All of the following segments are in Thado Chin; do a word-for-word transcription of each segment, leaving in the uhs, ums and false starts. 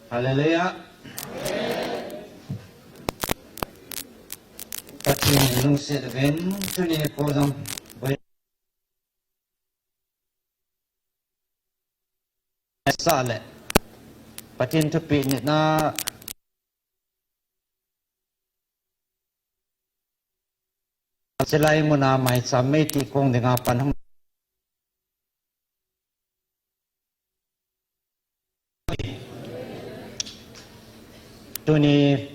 Hallelujah. Pathen lungset uvin, tuni nikho jong boi sa le Pathen thupeh nitna Silai muna maicham meiti kong dinga pan hung. Tuni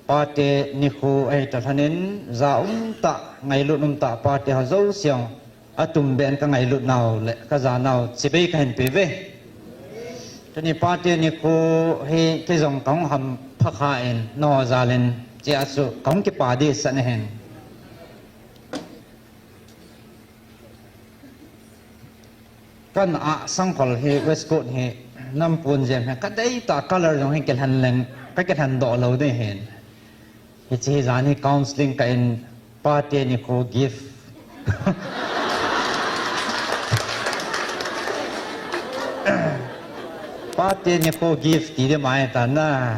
pate nikho ahi ta lhonin, ja um tah, ngailut um tah pate ho jouse jong atum ben ka ngailut nau le ka ja nau chibai ka hin pe uve. Tuni pate nikho hi kei jong ka hung hampha kha in, nangho jal in, chea chu ka hung kipa dehset ahin. Ka na a sangkhol hi, waistcoat hi, nampun jem hi, ka dei tah color jong hi kilhen leng, ka kilhen doh lou ding ahin. Hiche hi jan hi counseling ka in, pate nikho gift. Pate nikho gift ti ding mai ta na.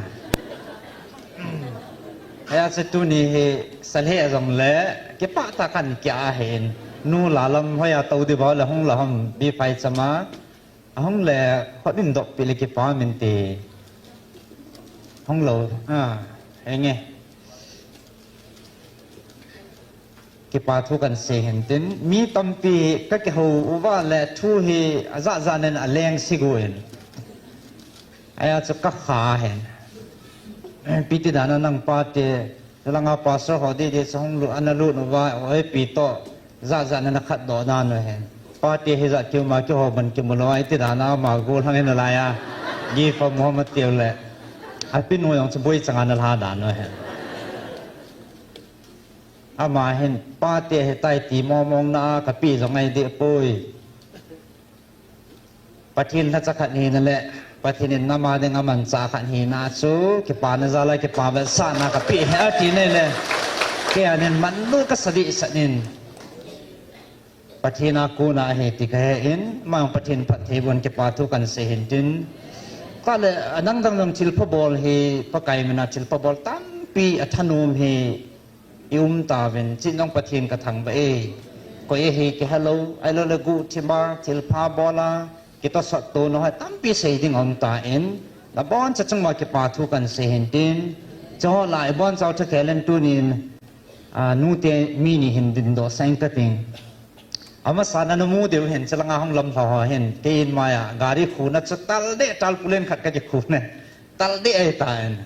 Hia chu tuni hi saleh jong le kipah tah a kan kia ahin. Nu la lam hoiya tou ding bou le hung la hom bi phai chama. Ahung le khut in dop pi le kipa min ti. Hung lou. Ah, henge. Kipa thu kan sei hin tin, mi tampi ka kihou uva le thu hi ajat jat nen aleng sigu in. Ahi a chu ka kha hin. Ipi ti dan a nang pate, langa pastor ho didi chu hung lut, ana lut uva, oi pi to, jat jat nen akhat doh dan u hin. Pate hi jat kiu ma kiho ban kimu lou, iti dan a ama gol hang in alai a. Gift amu ham atiu le. Api nu jong chu boi chang ana la dan u hin. Ama hin, pate hitai ti mong mong na a, ka pi jong ngai deh poi. Pathen lhacha khat hina le, Pathen in nama ding amanchah khat hina chu, kipana jal a kipa vetsahna ka pe ahi ati nai le. Kei a nin manlu ka sa dehset in. Pathen a kona ahi ti ka he in, ama Pathen phatthei boh in kipa thu kan sei hin tin. Ka le, adang dang dang thilpha bol hi, Pakai mina thilpha bol tampi athanom hi, i um tauvin, chujong Pathen ka thangvah e. Koi ahi kihe lou, ahilou le guhthim a, thilpha bol a, kitosot to nau hi tampi sei ding aum tan, naboncha chunga kipa thu kan sei hin tin. Chu ho lah a ibonchau thakhel in tunin, a, nute mi ni hin dindoh sah ing kating. Amasan a namu diu hin, chulanga hung lam lha ho hin, kei in mai a, gari khuna chu tal deh, tarpaulin khat ka kikhu ne. Tal deh ahi tan.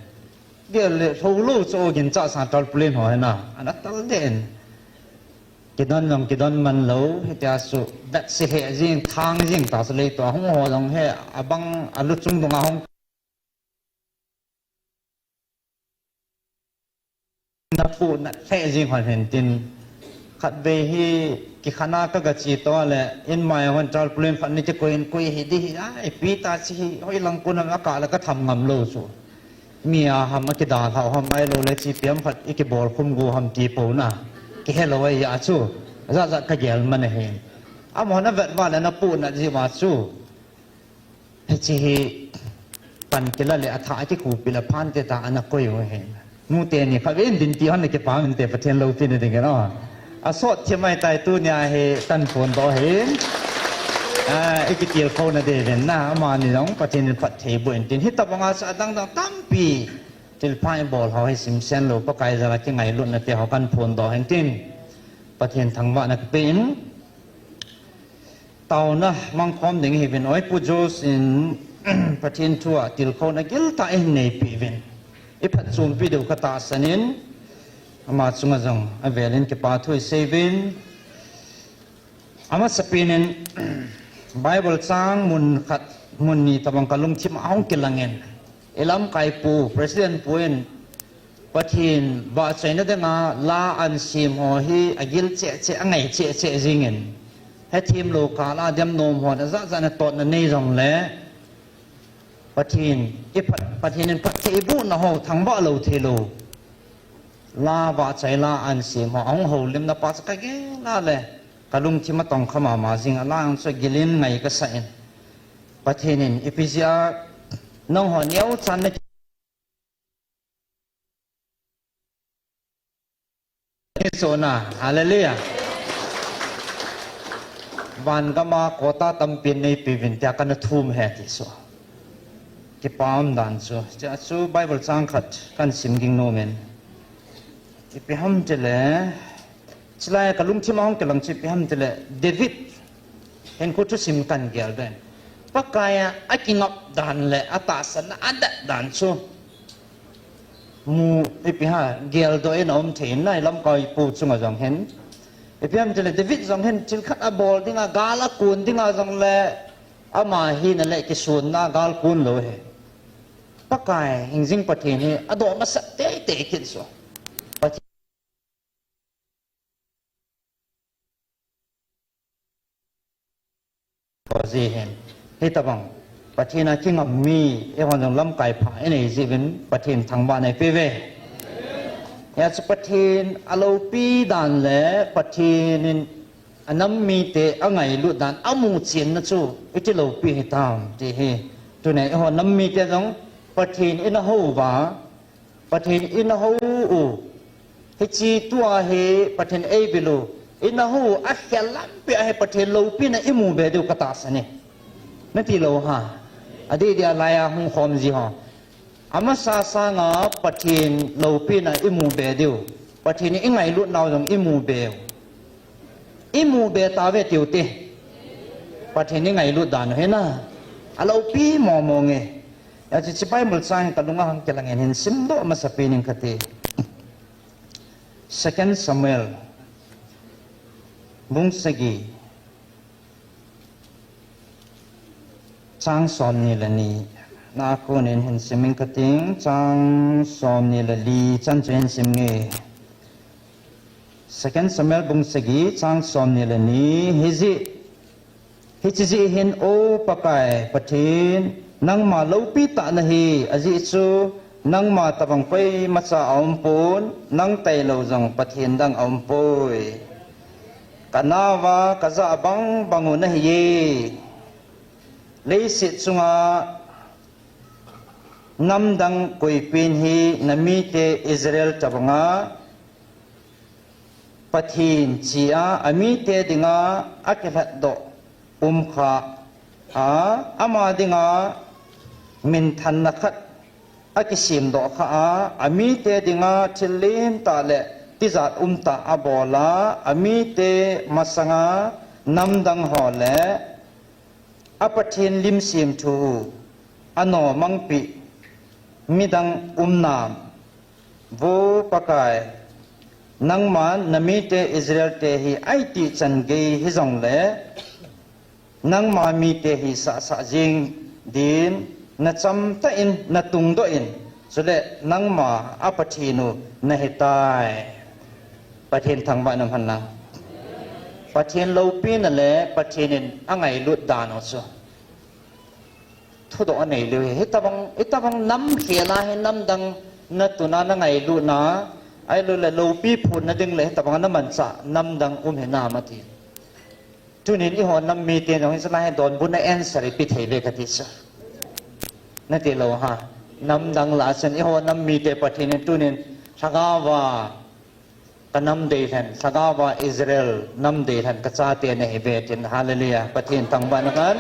Gel le lhou lou chu o gin cha sa tarpaulin ho hina, ana tal deh in. Kidon jong kidon man lou, hitia chu datsi lheh jing, thang jing ta chu lei to, hung ho jong hi, abang, alu chung dunga hung. Napu nat lheh jing hon hin tin. Khatvei hi, kikhan a ka ga che to le, in mai a hon tarpaulin khat ni kikoi in koi hi di hi, ai, ipi ta chi hi, hoilang kona ka la ka tham ngam lou chu. Mi a ham a kidalhau ham ahilou le chi piam khat i kibol khum gu ham ti po na. Kihe lou ahi a chu. Jat jat ka gel man ahi. Amahon avet uva le napu nat ji uva chu. Hiche hi pan kila le atha a kikhupi le phan te ta ana koi u ahi. Nute ni kha ven din ti hon le kipa min te Pathen loupina ding in o. Asot thim ahi tai tunia hi kan phondoh hin. A, i kitilkhouna dei uvin na, amani jong Pathen in phatthei boh in tin. Hitobanga chu adang dang tampi thilpha i bol ho hi simsen lou, Pakai jal a kingailutna te ho kan phondoh hin tin. Pathen thangvahna ka pe in. Taona mangkhom ding hi uvin, oi Pu Josh in Pathen thu a tilkhouna giltah in neipeh uvin. I phatchompi diu ka tahsan in, ama chunga jong avel in kipa thu i sei uvin. Amasapen in Bible chang mun khat, mun ni tabang ka lungthim a hung kilang in. I lamkai pu, President pu in Pathen vahchoina dinga la ahin sem ho hi agil cheh cheh, angai cheh cheh jing in. Hethem lou kah a demnom hon ajat jat in totna nei jong le Pathen, i phat, Pathen in phatthei bohna ho thangvah lou thei lou. La vahchoi la ahin sem ho, ahung houlimna pa chu ka gel a le, ka lungthim atongkha mama jing a, la jong chu gil in ngai ka sa in. Pathen in ipi jeh a Nangho neochan na ki-, sona. Hallelujah. Van gama quota tampi neipeuvin tia kana thum e ti chu. Kipah dan chu. Chua chu Bible chang khat kahin sim ging nom in. Ipi ham tile, chulai kalungthim a hung kilang chu ipi ham tile, David hinkho thusim kahin gel doh in. Pakaiya akingap dan le atahsan a adat dan chu. Mu ipi ham gel doh in aum thei in, nai lamkai pu chunga jong hin. Ipi ham tile, David jong hin thil khat abol dinga, gal akon dinga jongle, ama hina le kisonna gal kon lou ahi. Pakai hingjing Pathen hi adoh masat teitei kit chu. Pathen Khoji hin. Hitabang Pathen a kingam mi, eihon jong lamkai pha inei jiuvin Pathen thangvah in eipeuve. Hia chu Pathen aloupi dan le Pathen in anam mite angailut dan amu chenna chu iti loupi hitam ti hi. Tuni eiho nam mite jong Pathen in ahouva, Pathen in ahou u. Hiche tua hi Pathen eivil u. In ahou u, akhel lampi a hi Pathen loupina imu be diu katahsan e. Nati lou ham? Adeh dia laiya hung khom ji ho. Amasa sanga Pathen loupina imu be diu. Pathen ingailut nau jong imu be u. Imu be tauve tiu te. Pathen ingailut dan u hi na. Aloupi momo nge. Hijeh chun hiche Bible chang kalunga hung kilang in hin simdoh masapen ing kati. Second Samuel, bung sagi, chang somni le ni. Na kon in hin sim ing kati, chang somni le li chan chu hin sim nge. Second Samuel bung sagi, chang somni le ni, hijeh, hiche jeh hin O Pakai Pathen, nangma loupi tah nahi, ajeh chu nangma tobang koimacha aumpon, nang tailou jong Pathen dang aumpoi. Kanaova kajah bang bang u nahiye. Leiset chunga namdang koipen hi namite Israel tobanga Pathen chia, amite dinga akilhatdoh umkha a, ama dinga minthanna khat akisemdoh kha a, amite dinga thil lentah le tijat umtah abol a, amite masanga namdang ho le a Pathen lim semthu u anomangpeh midang um nam? Vo Pakai, nangman namite Israel te hi aitih chan gei hijongle, nangma mite hi sahsah jeng din nachamtah in natungdoh in, chule nangma a Pathen u nahitai. Pathen thangvah in umhen lang. Pathen loupina le Pathen in angailut dan u chu thudoh anei leu hi. Hitabang, hitabang nam khel a hi namdang natun a nangailutna, ahiloule loupi phonna ding le hitabang a namanchah namdang um hinam ati. Tunin eiho nam mite jong hiche lai hi donbutna answer ipi thei uve kati chu. Nati lou ham? Namdang lah a chun eiho nam mite Pathen in tunin lhagao a kanam deilhen, lhagao a Israel nam deilhen kachate nahiuve tin, hallelujah, Pathen thangvah in umhen.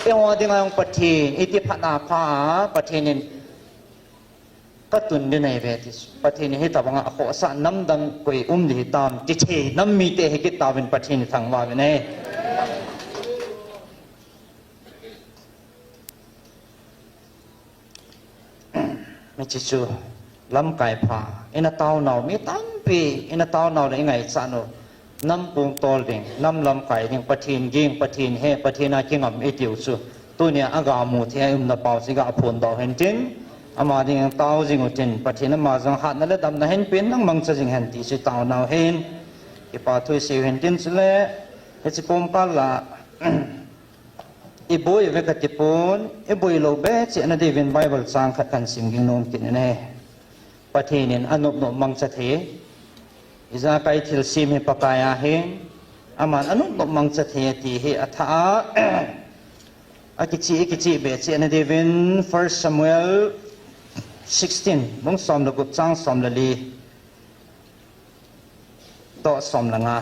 Eiho dinga jong Pathen iti phatna pha a, Pathen in katun ding nahiuve ti chu. Pathen in hitabanga akhohsah namdang koi um ding hitam ti thei nam mite hikit tauvin Pathen in thangvah uvin ahi. Hiche chu lamkai pha, ina taonau mi tampi, ina taonau le ingaichat u, nam pung tol ding, nam lamkai ding, Pathen ging, Pathen he, Pathen a kingam itiu chu, tunia aga mu thei a iumna pau chu iga phondoh u hintin, ama ding tao jing utin, Pathen ama jong hatna le damna hinpen nang mangcha jing hen ti chu taonau hin, kipa thu isei u hintin chule, hiche komkal a, iboi uve katipon, iboi lou be cheh nadiuvin Bible chang khat kahin sim ging nom kit in ahi. Pathen in anop nop mangcha thei. Ijakai thilsem hi Pakai ahin, aman anop nop mangcha thei ati hi athah a, Akichi, ikichi be chi ana divin First Samuel sixteen, bung som le gup chang som le li. Toh som le nga.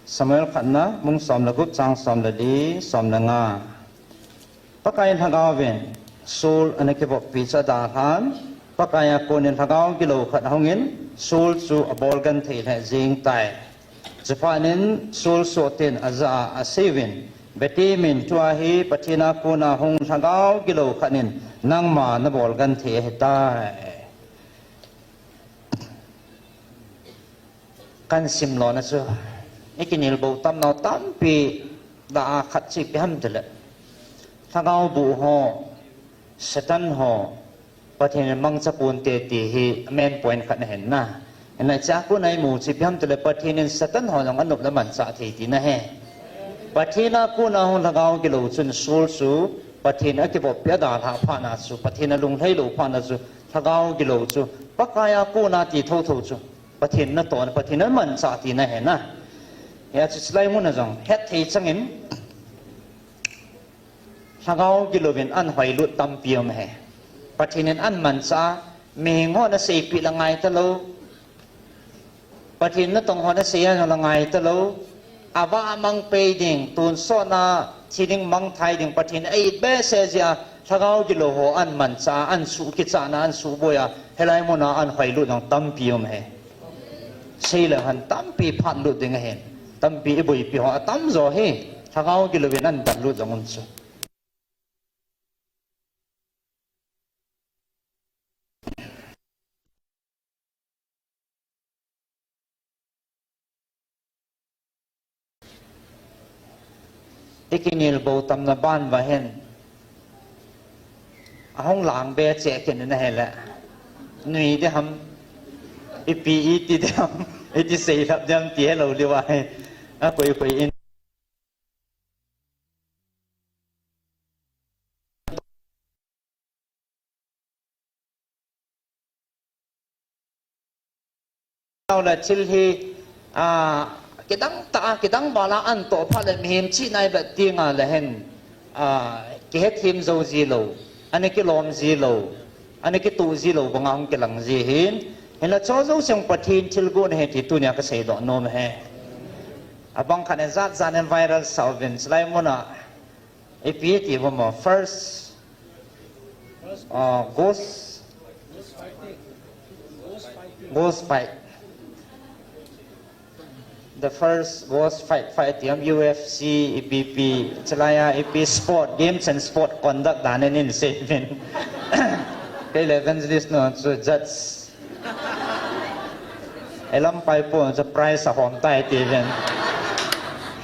Samuel khatna, bung som le gup chang som le li, som le nga. Pakai lhagaovin Saul ana kivoppi chu adalhan, Pakai a konin lhagao gilou khat ahungin Saul chu abolgenthei lheh jeng tai. Chuphatnin Saul sohtin aja a, aseiyuvin, Vetemin tua hi Pathen a kona hung lhagao gilou khat in nangma nabolgenthei ahitai. Kahin simlona chu, ikinel bou tamnau tampi lah a khat chu ipi ham tile, lhagao boh ho, Satan ho, Pathen in mangcha ponte ti hi main point khat ahin na. Hinlah hichea kona imu chu ipi ham tile, Pathen in Satan ho jong anop le amanchah thei tina ahi. Pathen a kona hung lhagao gilou chun Saul chu Pathen akivoppi adalhah phatna chu, Pathen alunglhai lou phatna chu, lhagao gilou chu Pakai a kona ti thotho chu Pathen natohna, Pathen amanchah tina ahi na. Hia chu chulai muna jong hetthei changin lhagao gilouvin ahin hoilut tampi um ahi. Pathen in ahin manchah, mihem hon aseipeh le ngai talou, Pathen natong hon asei a jong le ngai talou, avah mang pei ding, tonsotna thi ding mangthai ding Pathen in a-it behseh jeh a, lhagao gilou ho ahin manchah a, ahin suh kichatna, ahin suhboi a, hilai muna ahin hoilut jong tampi um ahi. Seileu hen tampi phatlut ding ahin, tampi iboipi ho atamjo hi lhagao gilouvin ahin danlut jong um chu. Ikinel bou tamna ban uva hin ahung lang be cheh kit in ahile, nui ding ham, ipi iti ding ham, iti seilhap ding ham ti helou diu ahi. Akoi koi in Nau le thil hi, a, kidang tah a, kidang val a ahin toh phat le mihem chihna ivet teng le hin, a, kihethem jou ji lou, ana kilom ji lou, ana kituh ji lou banga hung kilang ji ahin. Hinla chu jouse Pathen thilgon ahi ti tunia kaseidoh nom ahi. Abang khat in jat jat in viral sa uvin, chulai muna ipi ti uvem, first, uh, ghost, ghost fight. The first ghost fight, fight ti uvem, U F C, ipi pi, chulai a, ipi sport, games and sport conduct dan in in seipeh in. Kei le evangelist nu chu judge. Eilamkai pon chu prize ahom tai ti uvin.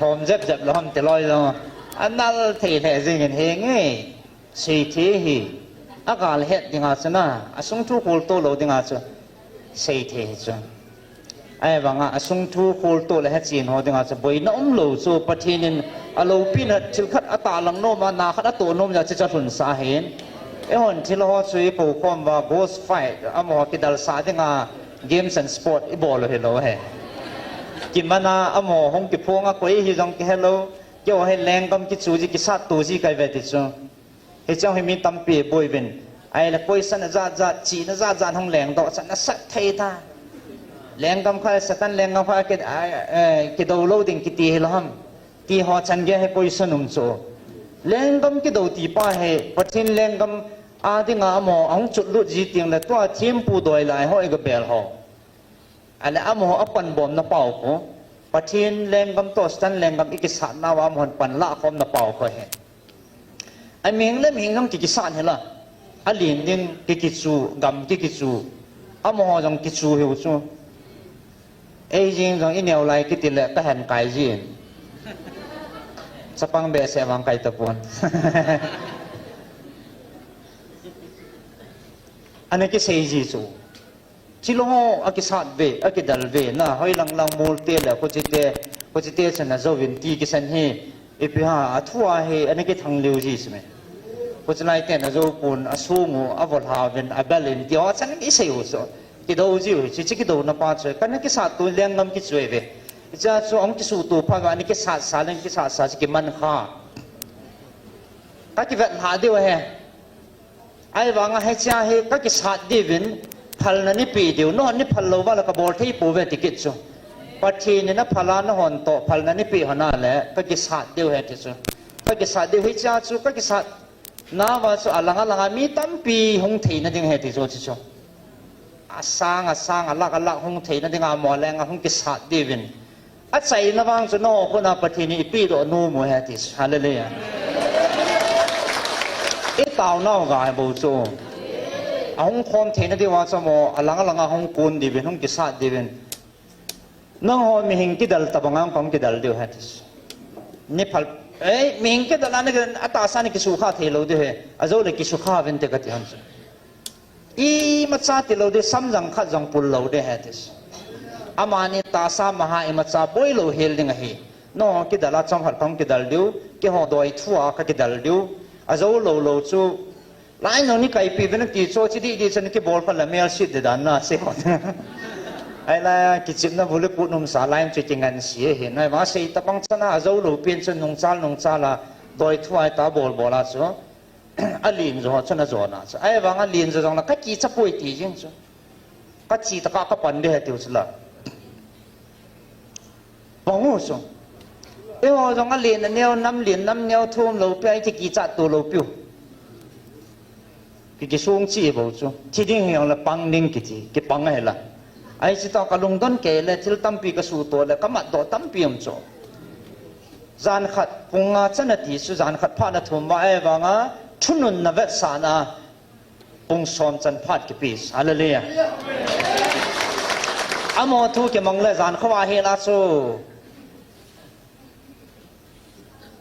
Hom jep jep lou ham ti loi lou. Anal thei lheh jing in henge. Seithei hi. Agal het dinga chu na, asung thu kholtoh lou dinga chu seithei hi chu. Ahivanga asung thu kholtoh le hechen ho dinga chu boina umlou chu Pathen in aloupina thil khat atahlang nom a, na khat atoh nom jeh a chu chu alhunsah ahin. Eihon thil ho chu ikou khom uva ghost fight, amaho kidalsah dinga games and sport ibol u hilou ahi. Kimana amaho hung kiphong a koi hi jong kihelou. Keiho hi lenggam kichu ji, kisatto ji kahiuve ti chu. Hiche hi mi tampi boi uvin. Ahile question ajat jat, chihna jat jat hung lengdoh chan nasat thei ta. Lenggam kha, Satan lenggam kha ki, a, eh, kidou lou ding kiti hilou ham. Ti ho chan gei hi question um chu. Lenggam kidou ti pa hi, Pathen lenggam a dinga amaho ahung chotlut ji teng le tua thempu doi lai ho iga bel ho. Ahile amaho apanbomna pau khu, Pathen lenggam toh Satan lenggam ikisatna uva amahon panlah khomna pau khu ahi. Amihing le mihing jong ki, kisat hela. Alen ding ki, kichu, gam ki, kichu. Amaho jong kichu hiu chu. Ei jeng jong ineo lai kiti le kahen kai jin. Chapang behseh vang kai tapon. Ana kisei ji chu. Thil ho akisat uve, akidal uve, na, hoilang lang mol te le, kochi te, kochi te chan ajouvin ti kisan hi, ipi ham, athu a hi, ana kithang lheh ji sime. Kochi lai ten ajou pon, asung u, avolha uvin, abel in, ti ho chan isei u chu. Kidou ji u, hiche, hiche kidouna pa chu, kana kisatto lenggam kichu ahiuve. Hichea chu ahung kisuhtoh phat uva, ana kisat sa leng, kisat sa chu kiman kha. Ka kivet lha diu ahi. Ahivanga hichea hi ka kisat diuvin, phalna nei peh diu, nahon nei phal lou uva le ka bol thei pouve ti kit chu. Pathen in aphal a nahon toh phalna nei peh hon a le, ka kisat diu ahi ti chu. Ka kisat diu hichea chu, ka kisat nauva chu alang alanga mi tampi hung theina ding ahi ti chu, chu chu. Asang, asang, alak, alak hung theina dinga mo leng ahung kisat diuvin. Achaina vang chu nangho khut a Pathen in eipeh doh nom u ahi ti. Hallelujah. I taonau ga ahi bou chu. Ahung khom theina diuva chu mo, alang, alanga hung kon diuvin, hung kisat diuvin. Nangho mihing kidel tabang a kahung kidel diu ahi ti. Nei phal, eh, mihing kidel a, atahsa nei kisukha thei lou diu ahi. Ajou le kisukha uvin te kati hon chu. Imacha tilou ding, samjang khat jong pul lou ding ahi ti. Amani tahsa maha imacha boi lou hel ding ahi. Nangho kidel a chomkhat kahung kidel diu, keiho doi thua ka kidel diu. Ajou lou lou chu. Line jong nei kaipi uvin ti chu, chi didi chu nei kibol phat le melset ding dan na sei ho. Ahilai a kichepna bul le kut umsa line chu kinganse ahi. Ahivang sei tabang chan a ajou lou pen chu nungchal nungchal a doi thua ta bol bol a chu. Alen jo ho chun ajon a chu. Ahivang alen jo jong la ka kicha poi ti jing chu. Ka che tah a ka pan ding ahi tiu chu la. Pang u chu. Eiho jong alen aneo, nam len nam neo thum lou pi, ahi ti kichat to lou piu. Ki kisung chi bou chu. Thi ding hi jong la pang ding kiti, kipang ahi la. Ahi chu tah ka lungdon kei le thil tampi ka suhtoh le ka matdoh tampi um chu. Jan khat pung nga chan ati chu, jan khat phat na thum uva ahivanga thununna vetsahna pung som chan phat kipe. Hallelujah. Amaho thu kimang le jan khat uva hi la chu.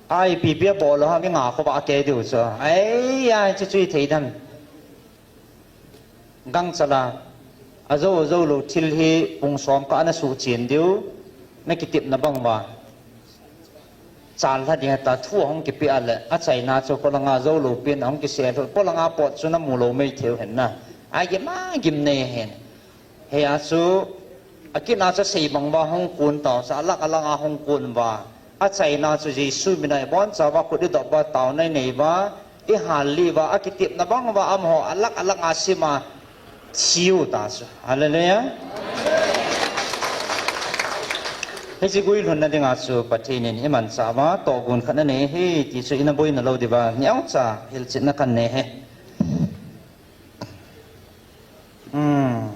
Ai, ipi ipi abol lou ham, i nga khovah a kei diu chu. Ai, ai, chu chu i thei dem. Gangchal a, ajou, ajou lou thil hi pung som kah a na suhchen diu, na kitepna bang uva. Chal lha ding ahi ta, thu ahung kipe a le, achaina chu polanga jou lou pen ahung kisel lhon, polanga pot chu na mu lou mai thei u hen na. Ai, gim a, gim nei hen. Hia chu, akit a chu sei bang uva hung kun tau, chu alak alak a hung kun uva. Achaina chu Jesu min a i boncha uva, khut i dop uva, taona i nei uva, i hal lih uva, akitepna bang uva, amaho alak alak a sim a, thi u ta chu. Hallelujah. Hiche guilhunna dinga chu Pathen in i manchah uva, tohgon khat na nei ahi, ti chu i na boina lou diuva, neocha hilchetna kan nei ahi. Hmm.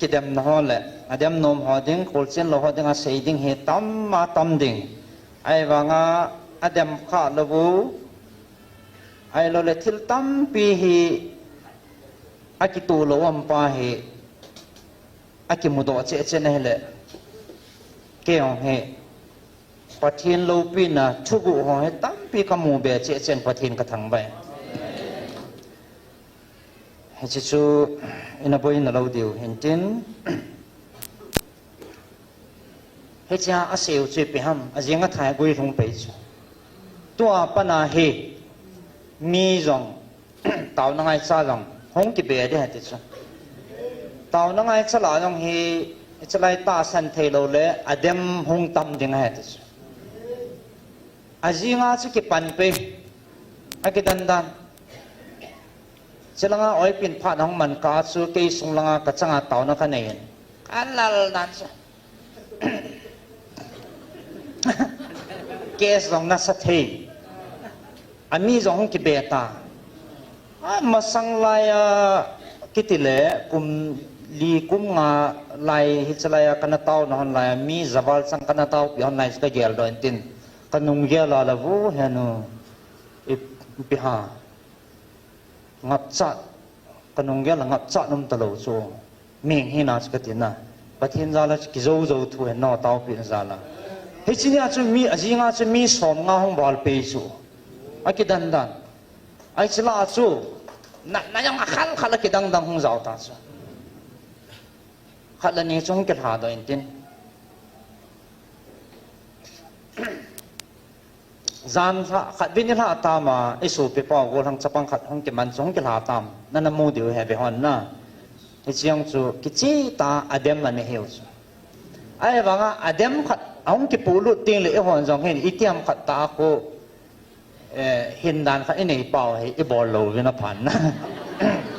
Kidemna ho le, adem nom ho ding, kholchil lou ho ding, asei ding hi tam a tam ding. Ahivanga, adem kha lou u, ahilou le thil tampi hi, akitoh lou um pa hi, akimudoh cheh cheh na hile. Kei jong hi, Pathen loupina, thuguh ho hi tampi ka mu be cheh cheh in Pathen ka thangvah e. Hiche chu i na boina lou diu hintin. Hichea asei u chu ipi ham, ajing a thai gui lhung pei chu. Tua pat a hi mi jong taona ngaicha jong hung kibe ding ahi ti chu. Taona ngaicha lah jong hi, hiche lai tahsan thei lou le adem hung tam ding ahi ti chu. Ajing a chu kipan pei, akidan dan. Chulanga oipin phat ahung man kah chu kei sung langa ka changa taona ka nei in. Ka lal dan chu. Case jong nasa thei. Ami jong hung kibe ta. A masang lai a kiti le kum li kum nga lai hiche lai a kana taona hon lai a mi javal chang kana taopi hon lai chu ka geldoh in tin. Ka nunggel a la vu henu. Ipi ha. Ngapchat, ka nunggel a ngapchat um talou chu, meng hina chu ka tina. Pathen jal a chu kijou jou thu hen nao taopina jal a. Hiche nia chu mi, ajing a chu mi som nga hung val pei chu. Akidan dan. Ai chu la chu, na, na jong a khal khal a kidang dang hung jao ta chu. Khat le ni chu hung kilha doh in tin. Jan lha khat vin i lha tam a, i sopi pau gollhang chapang khat hung kiman chu hung kilha tam. Na na mu diu ahi ve hon na. Hiche jong chu kicheh tah a adem ana hiu chu. Ahivanga adem khat ahung kipulut ding le eihon jong hin itiham khat tah a khu, eh, hindan khat inei pau hi ibol lou vin aphan.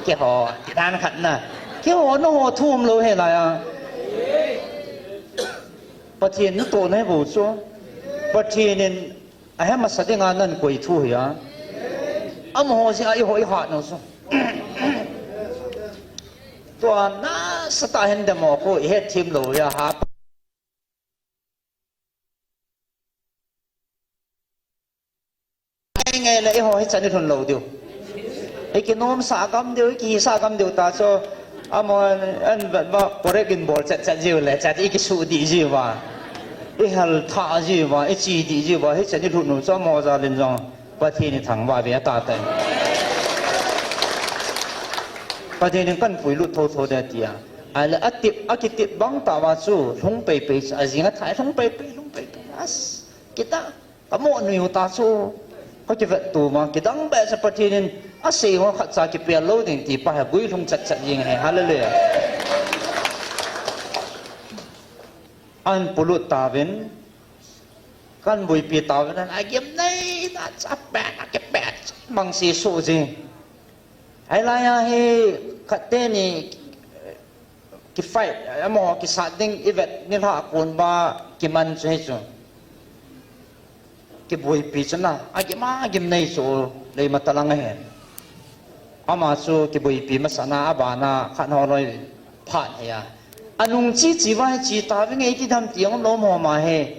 Keiho, dan khat na. Keiho nangho thu umlou hilai a. Pathen natoh nahibou chu. Pathen in ahe masa dinga nakoi thu hi a. Amaho jeh a eiho ihat nau chu. Tua nasatah a hin demo khu ihet thim lou hi a ha. Ngai ngai le eiho hichan ilhun lou diu. Ikinomsah gam diu, ikihisah gam diu ta chu. Amaho an vet uva correct in bol chet chet jiu le, chet ikisuh dih jiu va. Ihal thah jiu va, ichi dih jiu va, hichan ilhun u chu amaho jal in jong Pathen ithangvah ve ata tai. Pathen in kahin puilut thotho ding ati a. Ahile atep, akitep bang tah uva chu lhung peipei chu, ajing athai lhung peipei, lhung peipei. As, kita, kamo nui u ta chu. Kakivet tum a, kidang beh chu Pathen in asei ho khatcha kipel lou ding ti pa hi guilhung chet chet jeng ahi. Hallelujah. Ahin pulut tauvin, kahin boipi tauvin, agimnei na chu apet, akipet, mangse soh jeng. Ahilai a hi khat teni kifight, amaho kisat ding ivet nilhah kon uva kiman chu hichu. Kiboipi chu na, agim a, agimnei chu, lei matalang ahi. Ama chu kiboipi masat na, abana khat ho loi phat ahi a. Anung chi chi uva hi chi tauvin nge iti dam ti jong lom ho ma hi.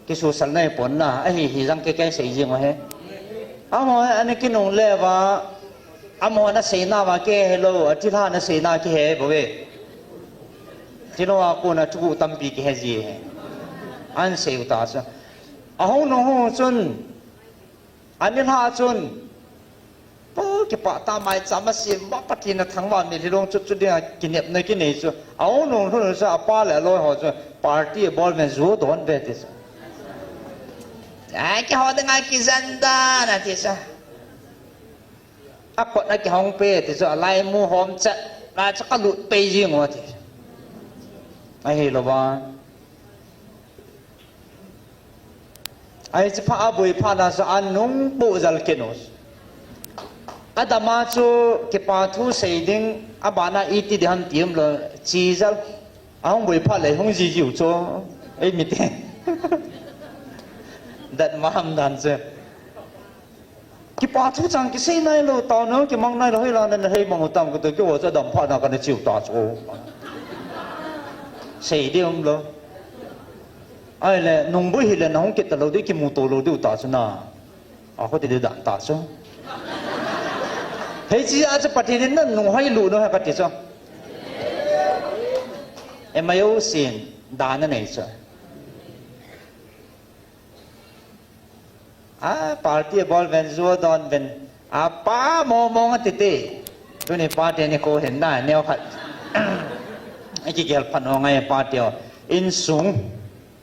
Kisosal nai pon na, ahi hi jang kei kei sei jing u ahi. Amaho hi ana kinungle uva, amaho ana seina uva kihe lou, athilha ana seina kihe bou ve. Thilha a kona thu tampi kihe ji ahi. Ahin sei u ta chu. Ahung nung hung chun, anilhah chun, po kipah tah maicham asem uva Pathen athangvah mitlhi long chut chut dinga kinepna kinei chu. Ahung nung lhun chu apa le aloi ho chu party abol uvin ju adon uve ti chu. Ai, keiho dinga kijen dan ati chu. Akot akihong peh ti chu, alaimu hom chet, la chu kalut pei jing u ati. Ahilou va. Ahi chu phat aboi phat na chu anung poh jal kit u. Adama chu kipa thu sei ding, abana iti ding ham ti umlou, chi jal. Ahung boi phat le hung ji jiu chu. Eimite. Dat ma ham dan chu. Kipa thu chang kisei nailou, taona kimang nailou, hoilang nana hei mang u tam kati, keiho chu adam phat na kana chiu ta chu. Sei ding umlou. Ahile, nungboi hile nahung kit talou diu, kimuto lou diu ta chu na. Akhuti ding dan ta chu. Hiche a chu Pathen in nanung hoi lut u ahi kati chu. Emmaus in dan anei chu. A, party abol uvin, ju adon uvin. Apa mong mong ati te. Tuni party nikho hin na, neo khat. Ikigel phat u ngai party u. Insung,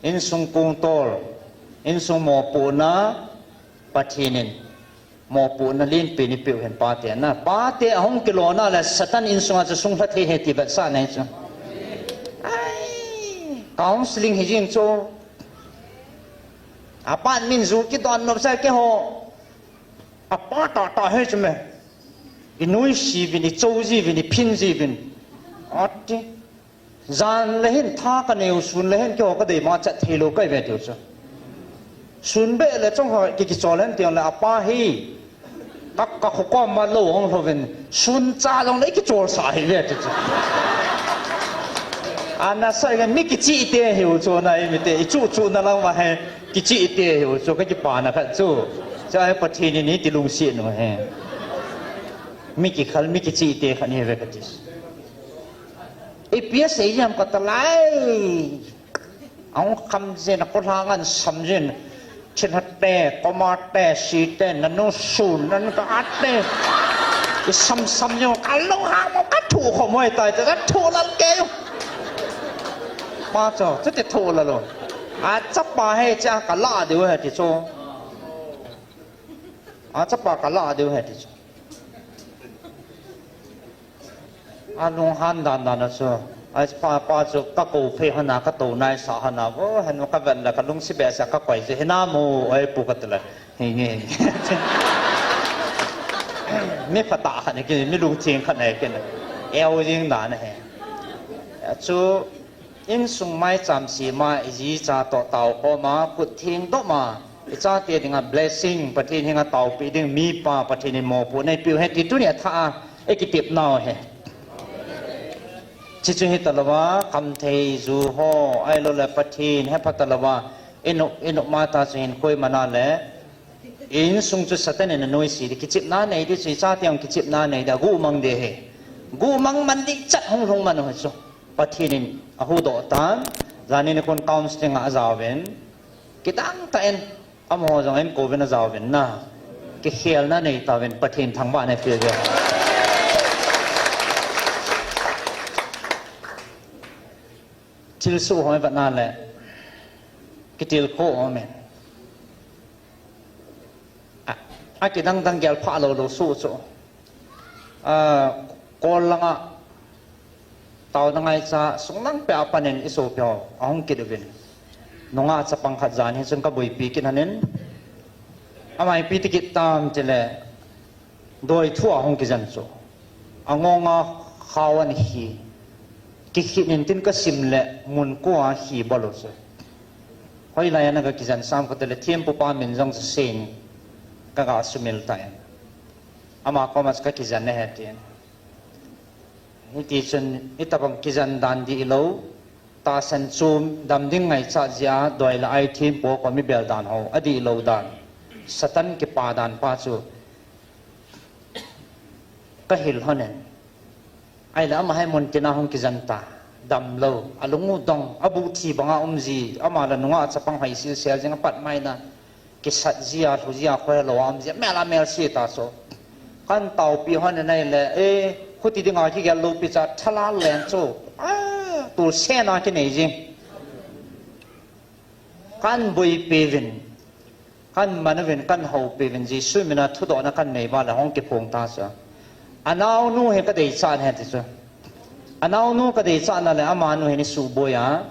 insung kongtol, insung mopohna, Pathen in mopohna lenpen eipeh u ahin pate na. Pate ahung kilona le Satan insunga chu sunglha thei ahi ti vetsahna ahi chu. Ai, counseling hijing chu. Apartment ju kidon nop sa keiho. Apa tah tah ahi chu me. Inoise uvin, ichou ji uvin, iphin ji uvin. Ati. Jan le hin tha kanei u, sun le hin keiho kadei ma chat thei lou kahi ve tiu chu. Sun beh le chong ho ki kichol hen tiu le apa hi. Ka, ka kho kom ma lou hung lhou vin. Sun cha jong le kichol sa hi ve tiu chu. Ana sa ga mi kichih te hiu chu na eimite. Ichu chu na lang ma he kichih te hiu chu ka kipana khat chu. Cha he Pathen in iti lungset u he. Mi kikhal, mi kichih te khat ahi ve kati. Ipi asei jam kati lai. Ahung kham jin, akolhang an sam jin. Thinhate, komate, site, nanu sun, nanu ka ate. Isam sam jin, kalunghang mo, kathu khomoi tai, kathu lal kei. Pa chu, chuti thu lal u. Achapa hi cha kala diu ahi ti chu. Achapa kala diu ahi ti chu. Alunghan dan dan a chu. Ai, pa, pa chu ka ko phei hana, ka to nai sa hana, vo, henu ka vet la, ka lungsi be sa ka koi chu, hina mu, oi pu ka tila. Hi nge. Mi phatah khat ne ki, mi lungtheng khat ne ki. Eo jing dan he. Chu, insung mai cham si ma, i ji cha to tao ko ma, kut theng do ma, i chate dinga blessing, Pathen henga taopi ding, mi pa, Pathen in mopo nei piu he, ti tuni a tha a, e kitep nau he. Chichu hi talowa, kam thei ju ho, ai lo le Pathen, he pha talowa, inu, inu mata chu hin koi mana le, insung chu Satan in anoi si di, kichipna nei di, chu i chate ang kichipna nei di, gu mang di he. Gu mang man di chat hung hung man ho chu. Pathen in ahu do tan, jani ni kun counseling a jawen, kidang ta en, Amaho jong in kovin ajaovin na. Kikhelna nei tauvin Pathen thangvah nei peh uve. Thilsoh ho i vet na le. Kitilkhou ho men. A, akidang dang gel pha lou lou soh chu. A, kol langa. Taona ngaicha, sunglang peh a panin i sopi ho, ahung kit uvin. Nungah chapang khat jan hi chun ka boipi kit hanin. Ama ipi ti kit tam tile, doi thu ahung kijen chu. Angonga khao ahin khi. Kikhit in tin ka sim le, mun ko a khi bol u chu. Hoilai a na ka kijen sam ka tile, thempu pa min jong chu sen. Ka ga sumil tai. Ama koma chu ka kijen ahi tin. Hiti chun, hitabang kijen dan dih lou, tahsan chom dam ding ngaichat jeh a, doi le ai thempu a kom i bel dan ho, adih lou dan. Satan kipa dan pa chu, ka hil hon in. Ahile ama hi mun tina hung kijen ta, dam lou, alung u dong, abuh thi banga um ji, ama le nungah chapang hoi sil sel jing apat mai na. Kisat jia, lhu jia, khoi lou a um jia, mel a mel si ta chu. Kan taopi hon in ahile, eh, khuti dinga kigel loupi cha, thala leng chu. Ah, tul sena kinei jing. Kan boipi uvin. Kan man uvin, kan houpi uvin. Jesu mina thudohna kan nei uva le hung kiphong ta chu. Anaonu hi ka deichat ahi ti chu. Anaonu ka deichat na le amanu hi ni suboi a.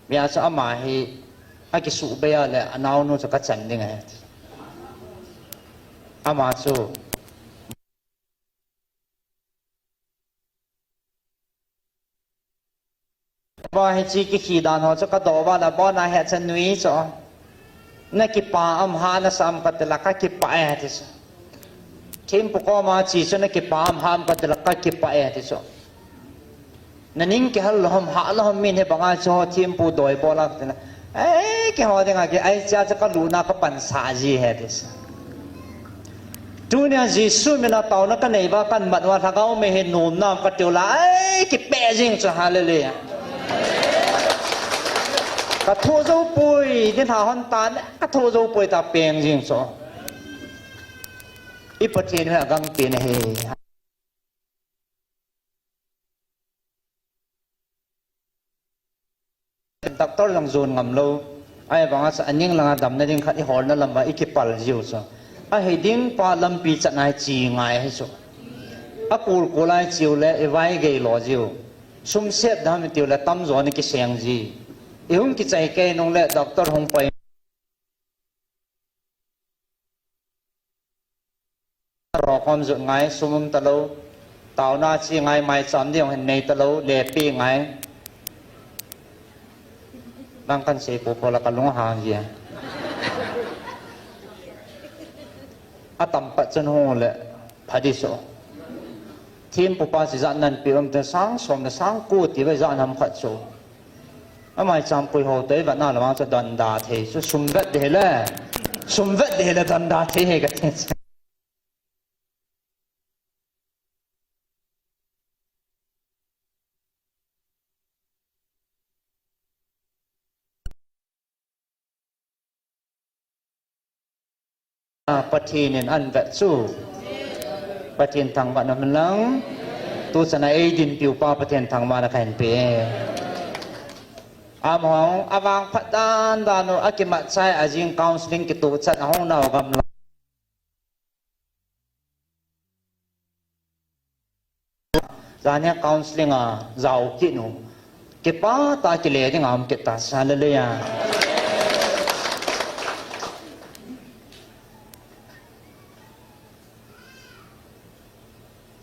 Hijeh chun ama hi akisuhbei a le anaonu chu kachan ding ahi. Ama chu. Ba hiche kikhi dan ho chu kadoh uva le abon a hechan nui chu. Na kipah am, hahsa am kati le kakipah e ti chu. Thempu koma che chu na kipah am, hahsa am kati le kakipah e ti chu. Na ning kihal lou ham, hah lou ham, min hi banga chu thempu doi bol a kati le. Ei, keiho dinga ki, ei, chia chu kaluna kapansah ji ahi ti chu. Tunia Jesu mina taona kanei uva kamat uva lhagao mei hi nomna am katiu le, ei, kipeh jing chu, hallelujah. Kathoh jou poi, ni lha hon tan, kathoh jou poi ta peng jing chu. I Pathen hi agangpen ahi. Doctor jong jon ngam lou. Ahivanga chu aning langa damna ding khat i holna lam uva i kipal jiu chu. Ahi ding pa lampi chatna hi che ngai ahi chu. Akul kul a i cheu le i vai gei lo jiu. Sum set dam i tiu le tamjo ni kiseng ji. I hung kichai kei nung le doctor hung pai. Ro khom jut ngai, sum um talou, taona che ngai, maicham ding hin nei talou, lepi ngai. Nang kan sei popo la ka lung hang ji. Atam pat chun hung le, pha di so. Thempu pa chu jat nan pi um te sang som le sang ko ti ve jat nam khat chu. Amai cham pui ho te vat na lamang chu donda thei chu sum vet de le. Sum vet de le donda thei he ka ti. Pathen in ahin vet chu. Pathen thangvahna um hen lang. Tuchan a eidinpiu pa Pathen thangvahna kahin pe. Amaho, avangphat dan dan u, akimat chai a jing counseling kitoh chan ahung nau gamla. Jania counseling a jao kit nu. Kipa ta kile ding a um kit ta sa le le ya.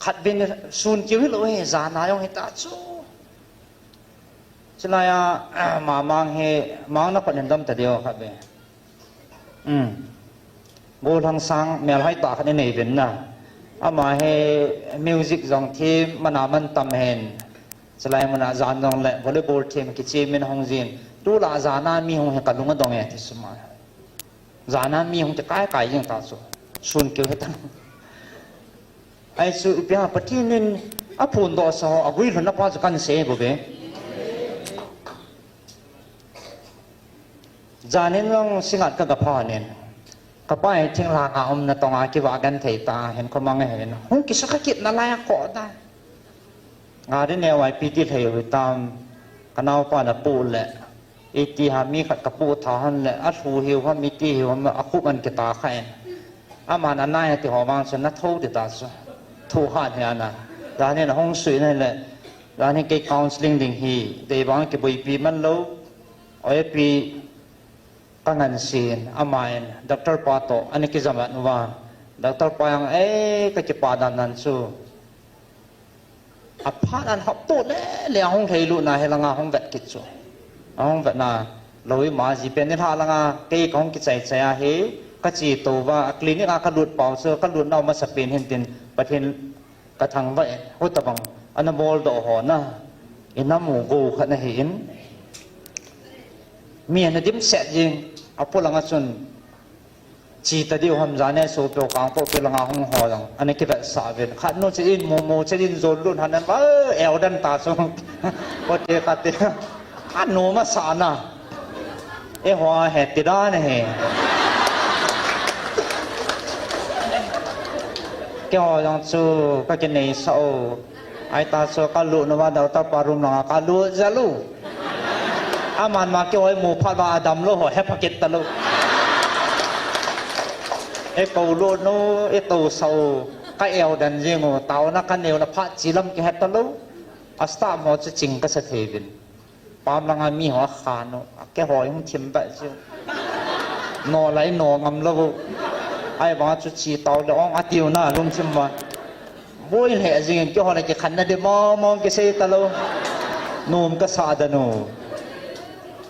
Khat bin sun kiu hi lo he, jana jong hi ta chu. Chilai a, mamang he, mang na khat nen dam ta deu khat be. Um. Golhang sang, mel hai ta khat nei vin na. Ama he music jong thi, mana man tam hen. Chilai muna jan jong le, volleyball thi, kichi min hong jin. Tu la jana mi hong he ka lunga dong e, thi suma. Jana mi hong te kai kai jing ta chu. Sun kiu he ta. Ai chu ipi ha Pathen in a phun do sa ho, a gui lhun a pa chu kan se bo be. Janin long singat ka ga pha nen. Ka pa e thing la nga um na tong a ki va gan thei ta hen ko mang hen. Hung ki sa ka kit na lai a ko da. Nga ri ne wai pi ti thei hui tam. Ka nau pa na pu le. Iti ha mi khat ka pu tha han le, a thu hiu ha mi ti hiu ha a khup an kita kha en. Aman anai ti ho vang chu na tho ti ta chu. Thu han he ana. Jani na hong sui na le. Jani kei counseling ding hi. Dei vang ki bui pi man lo. Oi pi ka ngan sin. Ama en. Doctor pa to. Ani ki jam at nu va. Doctor pa yang, eh, ka ki pa dan nan chu. A phat an hop to le le a hong thei lu na he langa hong vet kit chu. A hong vet na lo i ma ji pen ni hla langa kei ka hong kichai chai a he ka chi to va a clinic a ka lut pau chu ka lut nau masa pen hin tin Pathen ka thang va e ho ta bang ana bol do ho na i na mu go kha na he in mi ana dim set jing a pu langa chun Chi ta diu ham jane so peo kang po peo langa hung ho jong. Ani ki vet sa ven. Khat nu chi in mo mo chi in zol lun han an va, eh, eu dan ta so. Ko te ka te. Khat nu ma sa na. E ho he ti da ne he. Ke ho jong chu ka ke nei sa o. Ai ta chu ka lut nu va dau ta pa room langa ka lut ja lu. Aman ma ke hoi mu phat va adam lo ho he pha kit ta lo. E ko lut nu, e to sa u. Ka eu dan jing u, tao na ka neu na phat chi lam ke he ta lo. A sta mo chu ching ka sa thei vin. Pam langa mi ho kha nu, ke hoi hung thim ba chu. No lai no ngam lo. Ai va chu chi tao le ong a tiu na lum thim va. Boi le jing in keiho le kikhanna di mong mong kisei talou. Nom kasa dan u.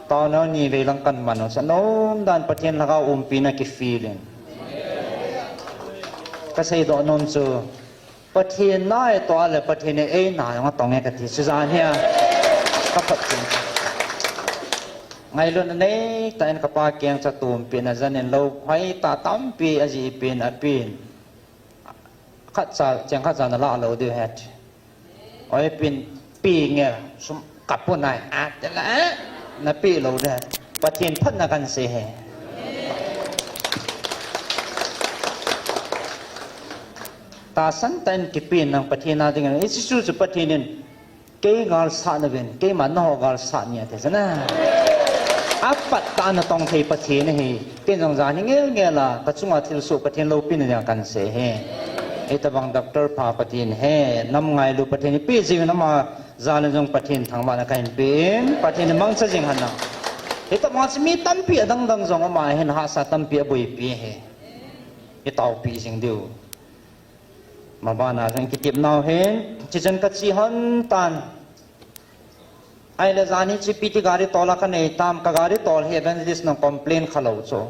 Taona ni vei lang kaman u. Sa nom dan Pathen lhagao umpina kifeel in. Kasei doh nom chu. Pathen na e toh le Pathen e eina jong atong e kati. Chujan hi a. Ka phat chin. Ngailutna neitah in kapa keng cha tumpina jan in lou. Hoitah tampi ajih pen apin. Khat cha, cheng khat cha nala lou diu het. Oi pin, pi nge, sum, kapu nai, a, te la, eh, na pi lou de. Pathen phatna kan sei e. Tahsan tah in kipen nang Pathen a ding, i Jesu chu Pathen in, Kei gal sah na ven, keima nangho gal sah ni ati sana. Apat tah a natong thei Pathen ahi. Ken jong jan hi ngel ngel a, kachunga thilsoh Pathen loupina dia kan sei e. Hitabang doctor pha Pathen ahi, nam ngailu Pathen ipi jing nama jal in jong Pathen thangvahna kahin pe in, Pathen in mangcha jing hen lang. Hitabang chu mi tampi adang dang jong ama hin hahsa tampi aboipi ahi. Itaopi jing diu. Mabana jong kitepnau hin, chuchun kache hon tan. Ahile jan hi chu ipi ti gari tol a kanei tam, ka gari tol hi evangelist nang complain khalou chu.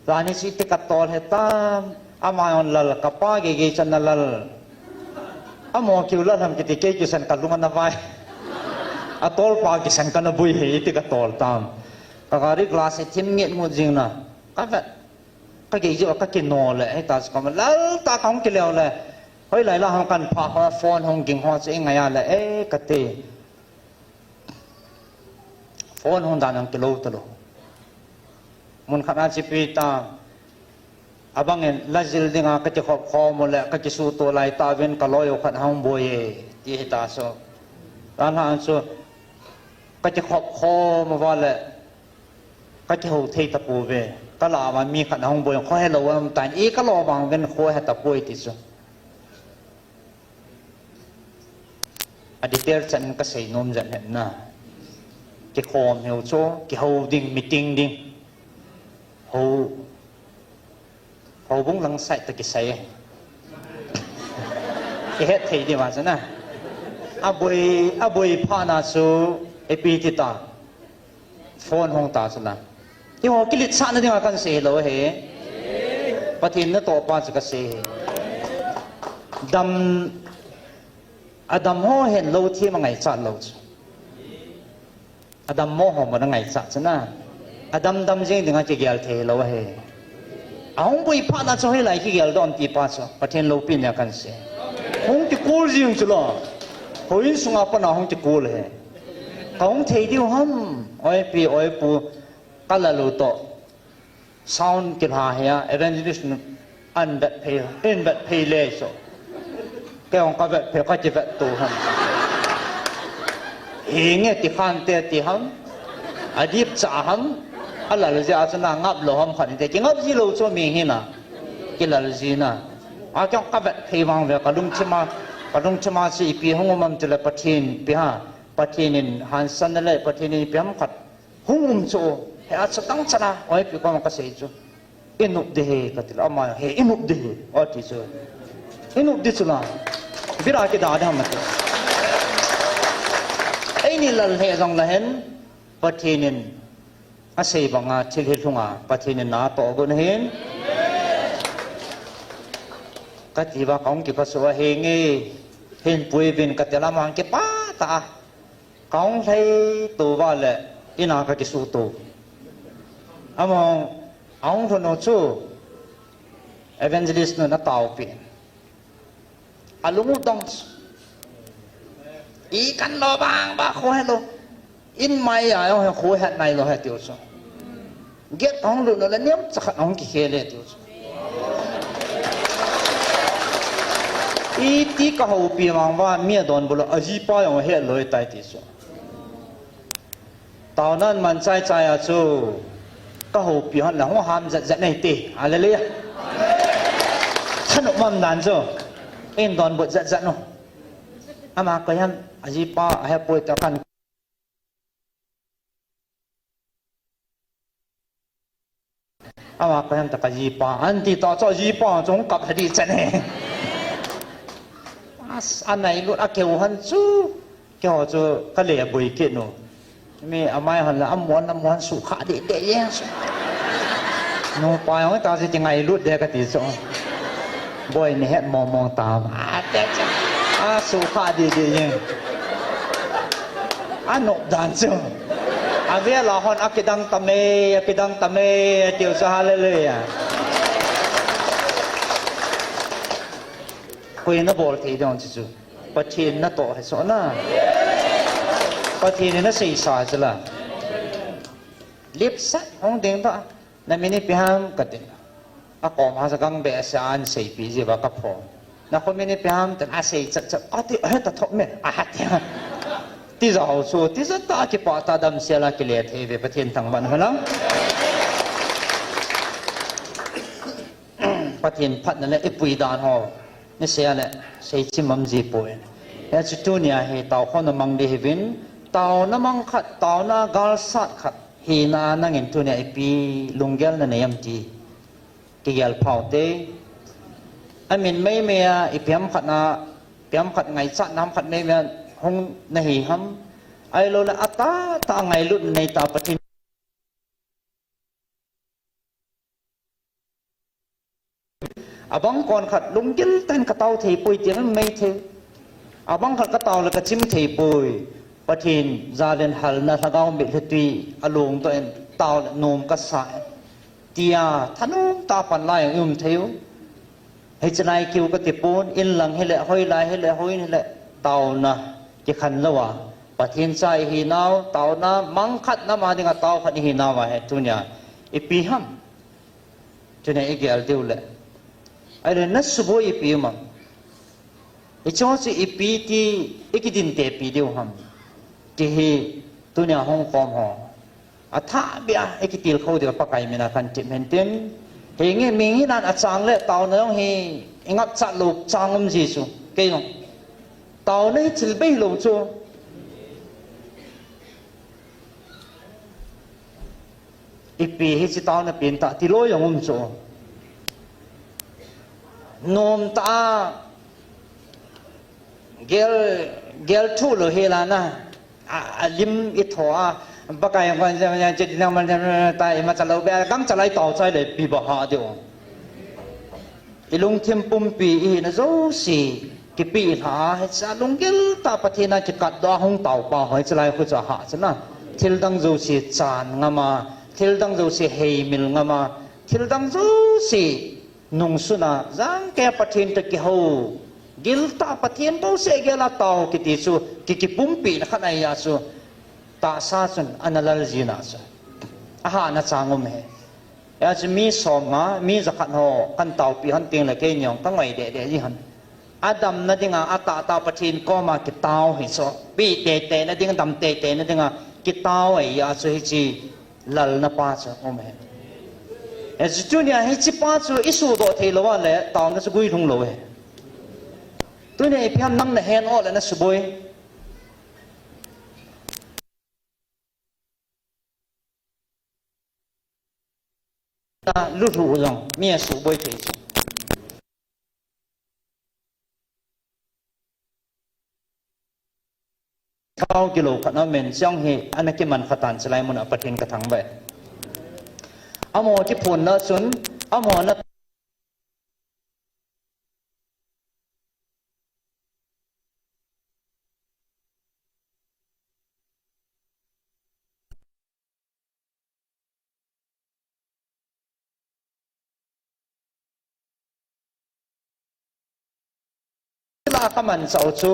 Jan hi chu iti katol hi tam, ama jong lal, kapa gei gei chan na lal. Amo kiu lal ham kiti kei kisan kalung ana vai. Atol pa kisan kana bui hi iti katol tam. Ka gari glass hi thim nget ngut jing na. Kavet. Kagei jiu a kakino le, hita chu kama lal ta kahung kileo le. Hoilai la hung kan pha ho, phone hung ging ho chu ingai a le, eh, kati. Phone hung dan hung kilou talou. Mun khat a chipi ta. Abangin la jil dinga kakikhop khom u le, kakisuto lai ta vin kaloi u khat hung boi e, ti hita so. Tan han chu, kakikhop khom uva le, Kakihou thei tapouve. Kalah uva mi khat ahung boi, kho helou aum tan, i kalo vang ven kho he tapoi ti chu. A detail chan kasei nom jat hen na. Kikhom hiu chu, kihou ding, meeting ding. Hou, houbung lang side toh kisei. Kihet thei ding ma chu na. Aboi, aboi phat na chu, ipi ti ta. Phone hung ta chu na. Eiho kiletsahna dinga kahin sei lou ahi. Pathen natoh pa chu kasei ahi. Dam, adam ho hin lou thim a ngaichat lou chu. Adammo ho mo na ngaichat chu na. Adam dam jing dinga kigel thei lou ahi. Ahung boi phat na chu hoilai kigel dom ti pa chu. Pathen loupina kahin sei. Hung kikul jing chu la. Houin sunga pat na hung kikul ahi. Kahung thei diu ham. Oi pi, oi pu. Ka lal u toh. Sound kilha hi a, evangelist nu ahin vet phei, ahin vet phei le chu. Kei jong ka vet phei, ka kivet to ham. Hinge ti khan te ti ham. Adip cha ham. Alal jia chu na ngap lou ham khat te. Kingap ji lou chu mi hi na. Kilal ji na. A kei jong ka vet phei vang ve, ka lungthim a, ka lungthim a chu ipi hung um am ti le Pathen pi ha. Pathen in hansan na le Pathen in ipi ham khat. Hung um chu, he a chu tang chana, oi pi koma kasei chu. I nop ding ahi, kati le, ama, he, i nop ding ahi, ati chu. I nop ding chu la, bira kida ding ham ati. Eini lal he jong la hen, Pathen in, asei banga, thil hi lhunga, Pathen in natoh gon ahin. Kati va, kahung kipha suh ahi nge, hin pui vin kati lam hang kipah ta a. Kahung lhai to va le, ina kakisuh to. Ama, ahung lhun u chu, evangelist nu na taopi. Alung u dong chu. I kan lo bang ba kho he lo. In mai a, he kho he nai lo he tiu chu. Gate hung lut le niam chakhat hung kikhel e tiu chu. Iti kahoupi mang va mi adonbut a jipa jong he loi tai ti chu. Taona man chai chai a chu. Kahoupi hon la hung ham jat jat nei ti. Hallelujah. Thanop man dan chu. In donbut jat jat nu. Ama koi ham ajipa ahe poi ta kan. Ama koi ham ta kajipa, anti ta chu jipa chu kap hadi chan he. As, anai lut a keu han chu, keu chu kale boi kit nu. Mi amai han la amuan, amuan sukha di de ye. Nupa jong ta chu ti ngailut de kati chu. Boi ni het mong mong ta. A te chu. A sukha di de ye. Anop dan chu. Avel a hon akidang tame, akidang tame, tiu chu hallelujah. Koi na bol thei dong chu chu. Pathen natoh he so na. Pathen na seisa chu la. Lipsat hong ding ta. Na min ipi ham kati. Akom ha sa gang be sa an seipi ji va kaphong. Na kho min ipi ham tan asei chat chat. Ati, he ta thop me. Aha ti. Ti ja ho chu, ti ja ta kipah ta damsel a kile thei ve Pathen thangvah hen lang. Pathen phatna le ipui dan ho. Ni sei a le, sei chim am ji poi. Hiche tunia hi taokhomna mang di hiuvin, taona mang khat, taona galsat khat. Hina nangin tunia ipi lunggel nanei am ti. Kigel phau te. Amin meimei a, ipi ham khat na, ipi ham khat ngaichat nam khat meimei a, hung nahi ham. Ahilou le, atah tah a ngailut nanei ta Pathen. Abang kon khat lunggil tah in katao thei poi ti mei thei. Abang khat katao le kachim thei poi. Pathen jal in halna lhagao mitlhi tui along toh in tao le nom kasa. Tia thanom tah a pan lai a um thei u. Hiche lai kiu kati pon, in lang hile, hoilai hile, houin hile, taona kikhen lou a. Pathen cha ihi nau, taona mang khat nam a dinga tao khat ihi nau ahi tunia. Ipi ham. Tunia igel diu le. Ahile na suboi ipi um am. Hiche chu ipi ti ikidinte pi diu ham. Ti hi tunia hung khom ho. Athah beh a ikitilkhou diu Pakai mina kan tip hen tin. Hinge mi hinan achang le taona jong hi ingapchat lou chang um ji chu. Kei jong. Taona hi thil bei lou chu. Ipi hiche taona pen ta ti lou jong um chu. Nom ta a gel, gel thu lou hi la na. A, a lim i tho a. Pakai ko ja ja ja na ma ta i ma cha lou be kam cha lai tao chai le pi ba ha de o. I lungthim pumpi i hina jouse, kipe i lha a, hiche lunggil tah Pathen a kikat doh a hung tao pa ho, hiche lai khu chu aha chu na. Thil dang jouse chan ngam a, thil dang jouse heimil ngam a, thil dang jouse nungsun a, jangkei a Pathen toh kihou, gil tah Pathen bouseh gel a tao kiti chu, ki, kipumpi na khat ahi a chu, tahsa chun ana lal jin a chu. Ahahna chang um e. Hijeh chun mi som nga, mi jakhat ho, kan taopi hon teng le kei jong ka ngoi deh deh ji hon. Adamna dinga, atah tah Pathen koma kitao hi chu. Pi tei tei na ding, dam tei tei na dinga, kitao ahi a chu hiche lalna pa chu um e. Hijeh chun tunia hiche pa chu i sudoh thei lou a le, taona chu gui lhung lou e. Tunia ipi ham nang na hen o le na suboi. Lulhuh jong mi asuboi thei chu. Thao kilou khat na men chang hi ana kiman khatan chulai mun a Pathen ka thangvah e. Amaho kiphonna chun, amaho na la ka manchah u chu.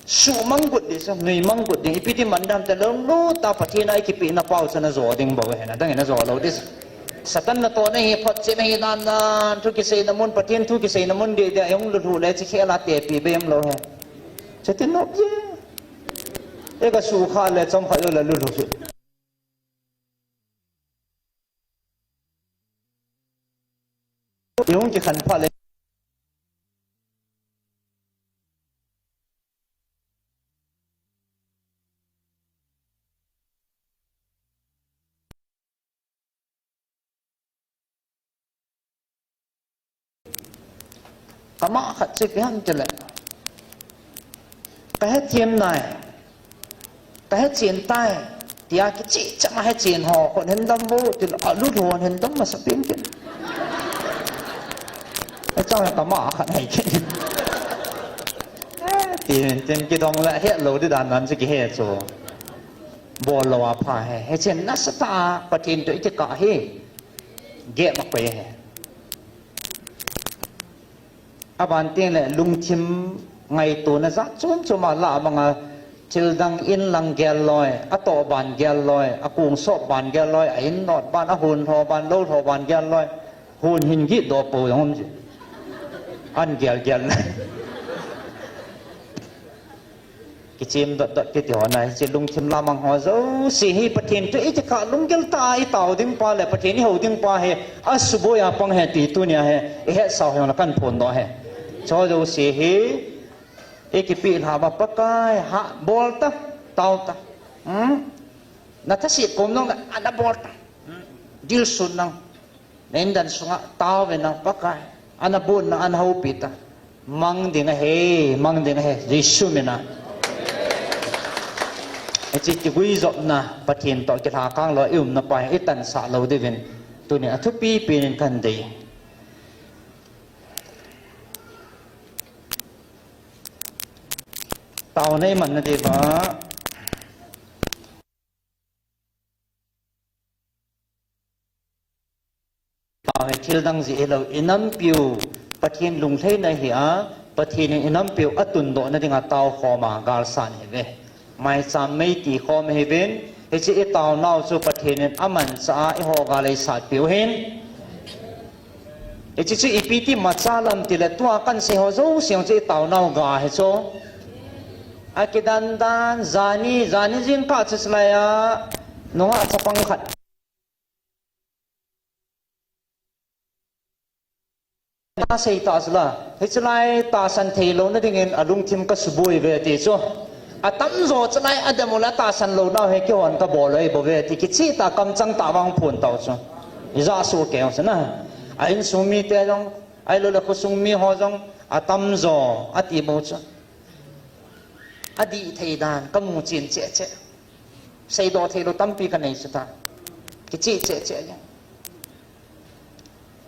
Suhmang got ding, sa, nuimang got ding, ipi ti man dam te lou, lou ta Pathen a i kipehna pau chu na jo ding bou ahi, na dang in na jo lou ding. Satan natohna hi, photchetna hi, dan dan, thu kiseina mun, Pathen thu kiseina mun deh deh, i hung lulhu le, chi khel a tepi be um lou ahi. Chuti nop je. I ka sukha le, chomkhat jou le lulhu chu. I hung kikhen phat le. Kama khat chu ipi ham tile, ka hethem nai, ka hechen tai, tia kicheh chama hechen ho, kon hendam vo, tile, alulhu hon hendam masa pen tin. Echang kama khat hai kin. Tin, tin kidong le, het lou di dan nan chu kihe chu. Bol lou a pha e, hechen nasatah a, Pathen toh i kikah hi. Geh ma koi e. Aban teng le lungthim ngaitona jat chom chom a lah a manga thil dang in lang gel loi, atoh ban gel loi, akong sop ban gel loi, a in not ban, ahon lho ban, lou lho ban gel loi, hon hin gih doh pou jong um ji. An gel gel. Kichim dot dot kiti ho na, hiche lungthim lamang ho jouse hi Pathen toh i kikah lunggil tah a i tao ding pa le Pathen i hou ding pa hi asuboi a pang ahi ti tunia hi i hetsah u hi na kan phondoh ahi. Chu jouse hi i kipeh lha uva Pakai ha bol ta, tao ta. Hmm? Na thase kom nang le ana bol ta. Hmm? Dilsun nang. Na indan sunga tao ve nang Pakai. Ana bon nang, ana houpi ta. Mang ding ahi, mang ding ahi, Jesu mina. Hiche kiguijopna, Pathen toh kilhakang lou, i umna pa hi i tansah lou diuvin. Tunia thupi pen in kan dei. Taona i manna diuva. Tao hi thil dang jeh hilou, i nampiu Pathen lunglhaina hi a, Pathen in inampiu atundoh nadinga taokhom a galsat ahiuve. Maicham mei tikhom ahiuvin, hiche itaonau chu Pathen in amanchah a eiho gal eisatpiu ahin. Hiche chu ipi ti macha lam tile tua kansei ho jouse chu itaonau ga hi chu. Akidandan, jani, jani jingkah chu chulai a, nungah chapang khat asei ta chula, hichelai tahsan theilouna dingin alungthim kasuboi uve ti chu. Atamjo chulai adem ule tahsan lounau hi keihon kabol u ahibouve ti kicheh tah kamchang tah vang phon tau chu. Ijah soh kei chu na. A insung mite jong, ahiloule khosung miho jong, atamjo ati bou chu. Adih thei dan kamu chen cheh cheh. Seidoh theilou tampi kanei chu ta. Kicheh cheh cheh jeng.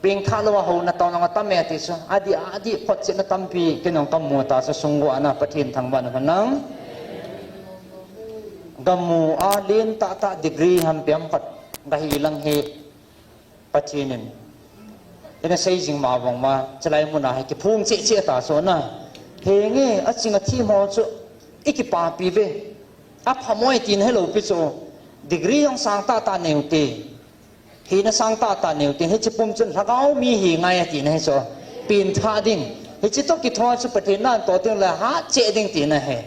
Pengthah louva houna tong jong atam e ti chu. Adih, adih phot cheh na tampi kei jong kamu ta chu sungguh a na Pathen thangvahna kanam. Gamu a lentah tah degree ham ipi ham khat gahi lang hi. Pathen in, ina sei jing ma vang ma, chulai muna hi kiphong cheh cheh ta chu na. Henge, aching athem ho chu, ikipapi uve. Aphamoi tina hilou pi chu, degree jong sang tah tah neiu te. Hina sang tah tah neiu te, hiche pum chun lhagao mi hi ngai atina hi chu. Pengthah ding. Hiche toh kithoa chu Pathen nan toh ding le hat cheh ding tina hi.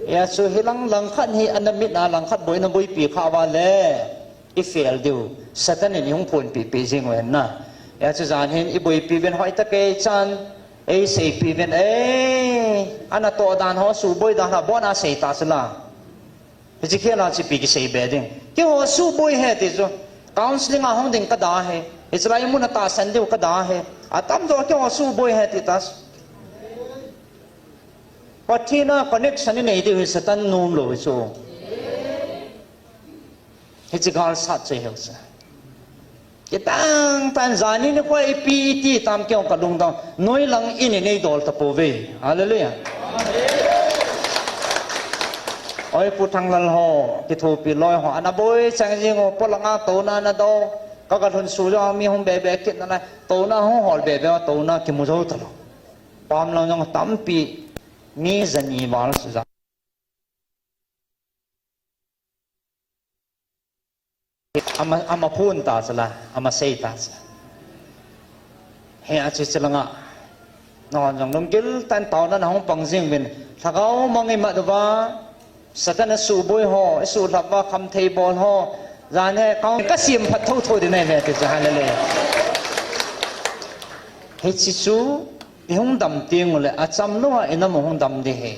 Hijeh chun hilang langkhat hi ana mit a langkhat bou ina boipi kha uva le. I fail diu, Satan in ihung phonpeh peh jing u ahin na. Hijeh chun jan hin iboipi uvin hoitah kei chan, eiseipi uvin, ei, ana toh dan ho, suboi dan ho, abon a sei ta chula. Hiche khel a chu ipi kisei be ding. Keiho suboi ahi ti chu, counseling a hung ding kada ahi. Hichelai muna tahsan diu kada ahi. Atamjo keiho suboi ahi ti ta chu. Pathen a connection inei diu hi Satan nom lou hi chu. Hiche galsat chu ihiu chu. Kitang tan jani nikho ipi iti tam kei jong kalungdong. Noi lang in in eidol tapouve. Hallelujah. Oi Pu Thanglal ho, kithopi loi ho, ana boi chang jing u, polanga touna ana do. Ka, kalhun su jong mi hung bebe kit nalai. Touna hung hol bebe, touna kimu jou talou. Pam lang jong tampi, mi jani val su ja. Ama, ama phun ta chula, ama sei ta chula. Hijeh chun chulanga, nahon jong lunggil tah in taona nahung pang jing uvin, lhagao mang imat uva, Satan a suboi ho, isuhlhap uva khamthei bol ho, jan hi ka, kasem phat thotho ding ahi ve ti chu, hallelujah. Hiche chu, ihung dam teng ule, achamlouva inam u hung dam ding ahi.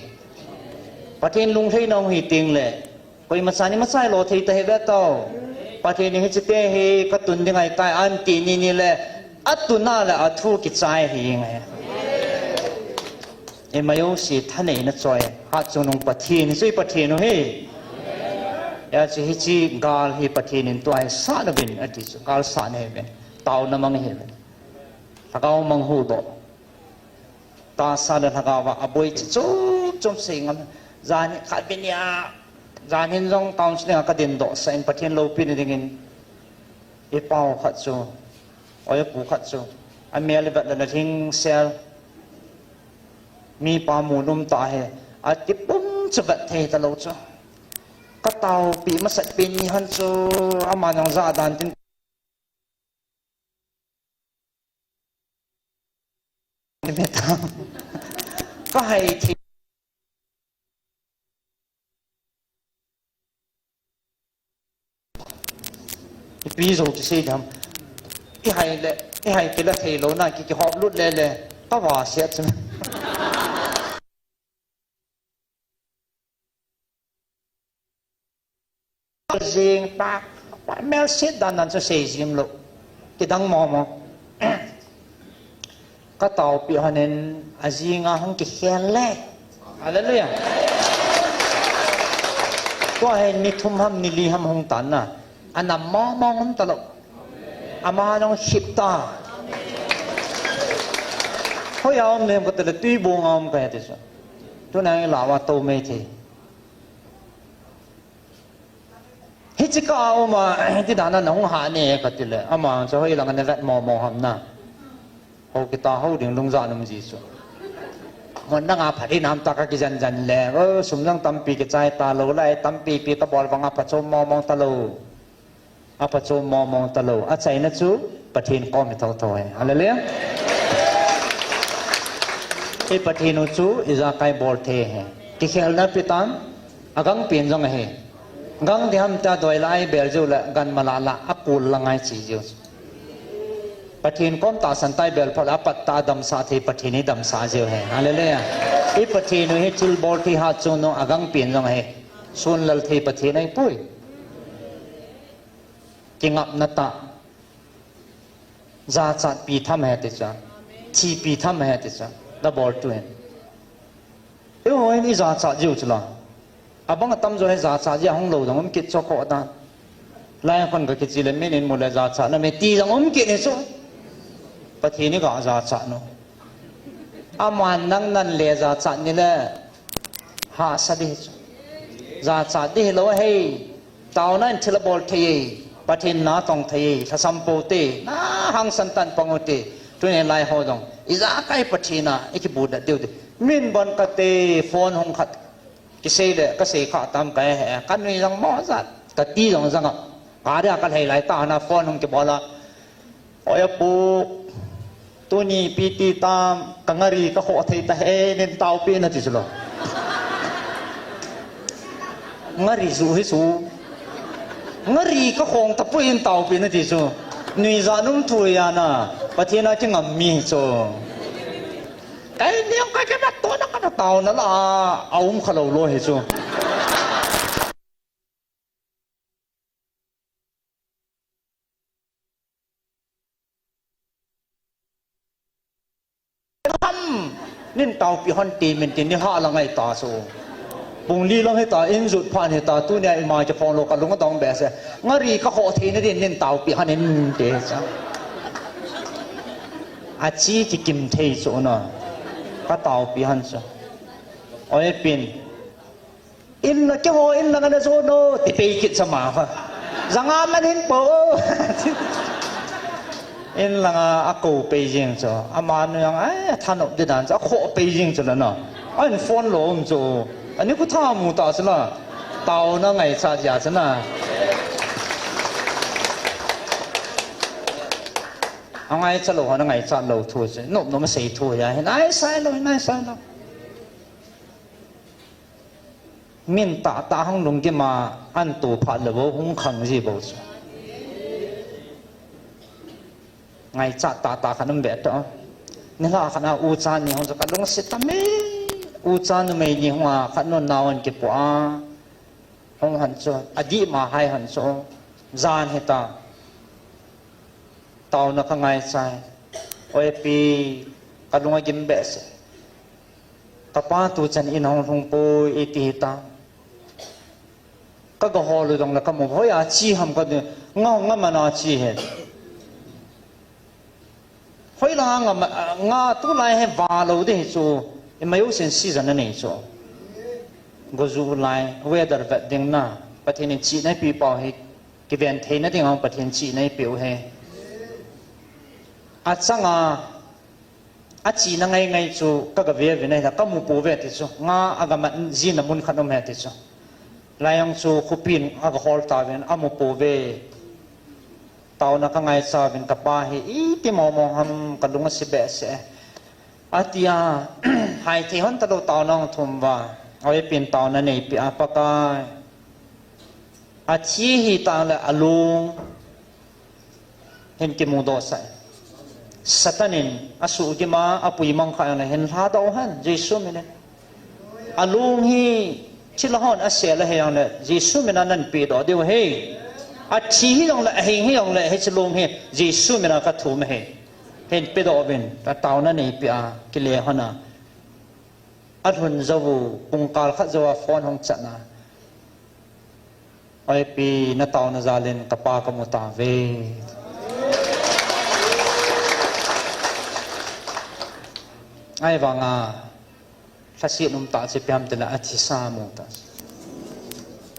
Pathen lunglhaina hung hi teng le, koimacha ni machai lo thei ta hi ve tao. Pathen in hiche te hi katun ding ahitai, anti ni ni le, atun a le athu kichai hi ngai. Ima jouse thaneina choi, hatchungnung Pathen, hichu i Pathen u hi. Hijeh chun hiche gal hi Pathen in tua hi sat uvin, ati chu, galsat ahi ve. Taona mang ahi ve. Lhagao mang huhdoh. Tahsa le lhagao a aboi chu chom chom sei ngam. Jan hi khat ve nia, jan hin jong counseling a kadindoh sah in Pathen loupina dingin. I pau khat chu, oi pu khat chu, amel ivet le nalhing sel. Mipa mu lum tah hi, atipum chu vet thei talou chu. Kataopi masat pen ni hon chu, ama jong ja dan tin. Kahai thei. Ipi jou kisei dam. Ihai le, ihai kila thei lou na ki, kihop lut le le. Kava siat chu. Jing tak, mel sit dan dan chu sei jim lou. Kidang mo mo. Kataopi hon in, ajing a hung kikhel le. Hallelujah. Tua hi ni thum ham, ni li ham hung tan na. Anam mo mo um talou. Ama jong khip ta. Hoi a um nem ko tele tui bong a um ka he ti chu. Tuna i la wa to mei thei. Hiche ka a um a, hiti dan a nahung ha ne kati le, ama chu hoilang a navet mo mo ham na. Ho kita ho ding lungja num ji chu. Mun nanga phat hinam ta ka kijan jan le, o, sum jong tampi kichai talou lai, tampi pi kabol vanga phachom mong mong talou. Aphachom mong mong talou. Achaina chu Pathen kom hi thotho ahi. Hallelujah. I Pathen u chu ijakai bol thei ahi. Kikhelna petan, agangpen jong ahi. Gang diham ta doi la ibel jiu le gan mala la akul la ngai chi jiu. Pathen kom tahsan ta ibel phat le apat ta adamsah thei Pathen idamsah jiu ahi. Hallelujah. I Pathen u hi thilbol thei hatchungnung agangpen jong ahi. Sunlal thei Pathen ahipoi. Kingapna tah. Jachat pi tham ahi ti chu. Thi pi tham ahi ti chu. Double twin. Eiho hin ijachat jiu chu la. Abang atamjo hi jachat jia hung lou jong um kit chu khoh dan. Lai khon kakiche le min in mu le jachat na me ti jong um kit ni chu. Pathen iga jachat nu. Aman nang nan le jachat ni le. Hahsa di chu. Jachat di hilou ahi. Taona in thil abol thei e. Pathen na tong thei e. Lhasam pou te. Na hangsan tah in pang u te. Tuni lai ho jong. Ijakai Pathen a. Ikibudet diu te. Min bon kate phone hung khat. Kisei le, kasei kha tam kahe. Kanui jong mo jat. Kati jong janga. Ka dia kalhei lai tah na phone hung kibol a. Oi apu, tuni ipi ti tam, ka ngari kakhoh thei tahe, nin taopi nati chu lo. Ngari ju hi chu. Ngari kakhong tapoi in taopi nati chu. Nuijat um thu ahi na, Pathen a kingam mi hi chu. Kai niang kai kena tona kana taona la, aum khalou lou hi chu. Ham, nin taopi hon ti min ti ni ha la ngai ta so. Pung li lang hita, in jut phan hita, tunia ima kiphong lou kalung adong behseh. Ngari kakhoh theina din nin taopi hon in ti sa. Achi kikim thei so na. Ka taopi hon so. Oi pin. In la keiho in lang ana jo no, ti pei kit sa ma kha. Janga man hin po. In langa akou pei jing chu. Amanu jong ai, athanop di dan chu, akhoh pei jing chu la na. Ahin phone lou um chu. Ani khu tha mu ta chu la. Taona ngaichat jia chu na. Angaicha lou hon angaichat lou thu chu. Nop nop asei thu ahi. Hin ai sai lou, hin ai sai lou. Min tahtah hung lunggim a, an tu phat le bou hung khang ji bou chu. Ngaichat tahtah khat um be to. Nilhah khat a ucha ni hung chu kalungset tam e. Ucha numei ni hung a khat nun nao an kipu a. Hung hon chu, adih ma hai hon chu. Jan hita. Taona ka ngaichai. Oi pi, kalung agim behseh. Kapa tuchan in hung lhung poi iti hita. Kaga hol u jong le kamu, hoiya chi ham kati, nga, nga mana chi he. Hoilanga nga, nga tulai hi valou di hi chu, imajouse in season anei chu. Goju lai, weather vet ding na, Pathen in chihna eipeh pau hi, kiven theina dinga Pathen chihna eipeh u hi. Achanga, achihna ngai ngai chu kaga ve ve na hi la, kamu pouve ti chu. Nga aga mat jina mun khat um he ti chu. Lai jong chu khopin aga hol tauvin amu pouve. Taona ka ngaicha uvin kapa hi iti momo ham kalung asi behseh. Atia, hai thei hon talou taona hung thum uva. Oi pin taona neipeh a Pakai. Athi hitang le alung. Hin kimudoh sah e. Satan in asuhgim a, apuimang kha jongle hin lhadoh hen, Jesu min in. Alung hi thilha hon asel ahi jongle, Jesu min a nahin pedoh diu ahi. Athi hi jongle, ahing hi jongle, hiche lung hi Jesu min a kathum ahi. Hin pedoh uvin, taona neipeh a, kile hon a. Alhun jou u, pungkal khat jou a phone hung chat na. Oi pi, na taona jal in kapa kamu tauve. Ahivanga, lhaset um tah chu ipi ham itile athisa mu tah.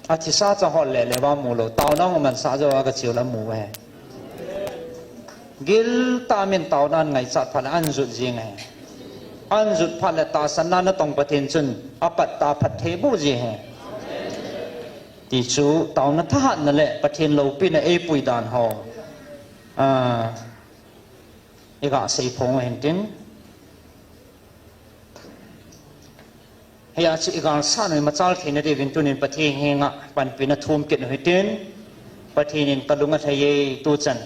Athisa chu ahol lele uva mu lou, taona hung mansah jou a gache u le amu u ahi. Giltah a min taona ahin ngaichat phat le ahin jut jing ahi. An jut phat le tahsanna natong Pathen chun apat ta phatthei boh ji ahi. Ti chu taona thahatna le Pathen loupina eipui dan ho, ah, iga seiphong u hintin. Hia chu igalsah u imachal theina diuvin tunin Pathen henga panpina thum kit u hitin. Pathen in kalung alhai e, tuchan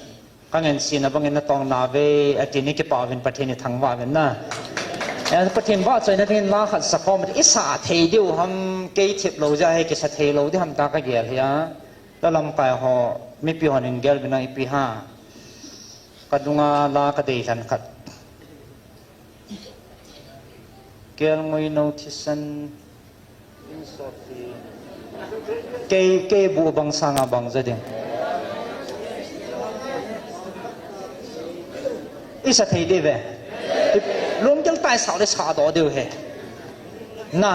kangansena bangin natong nauve atin, ikipah uvin Pathen ithangvah uvin na. Eh, Pathen vahchoina dingin la khat sakhom, isah thei diu ham, kei thip lou jeh a hi kisah thei lou ding ham tia kagel hia. La lamkai ho, mipi hon hin gel uvin lang ipi ham. Kalunga la kadei lhan khat. Kelngoi nou thisan. Kei, kei bu bang sanga bang ja ding. Isah thei diu ve. Lunggel tah isah le sahdoh diu ahi. Na.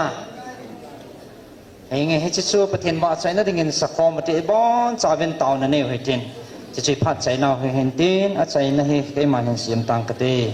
Henge, hiche chu Pathen vahchoina dingin sakhom u hite, ibonchauvin taona neiu hitin. Hiche chu iphat chaina u hitin, achaina hi keiman hin sem tang kate.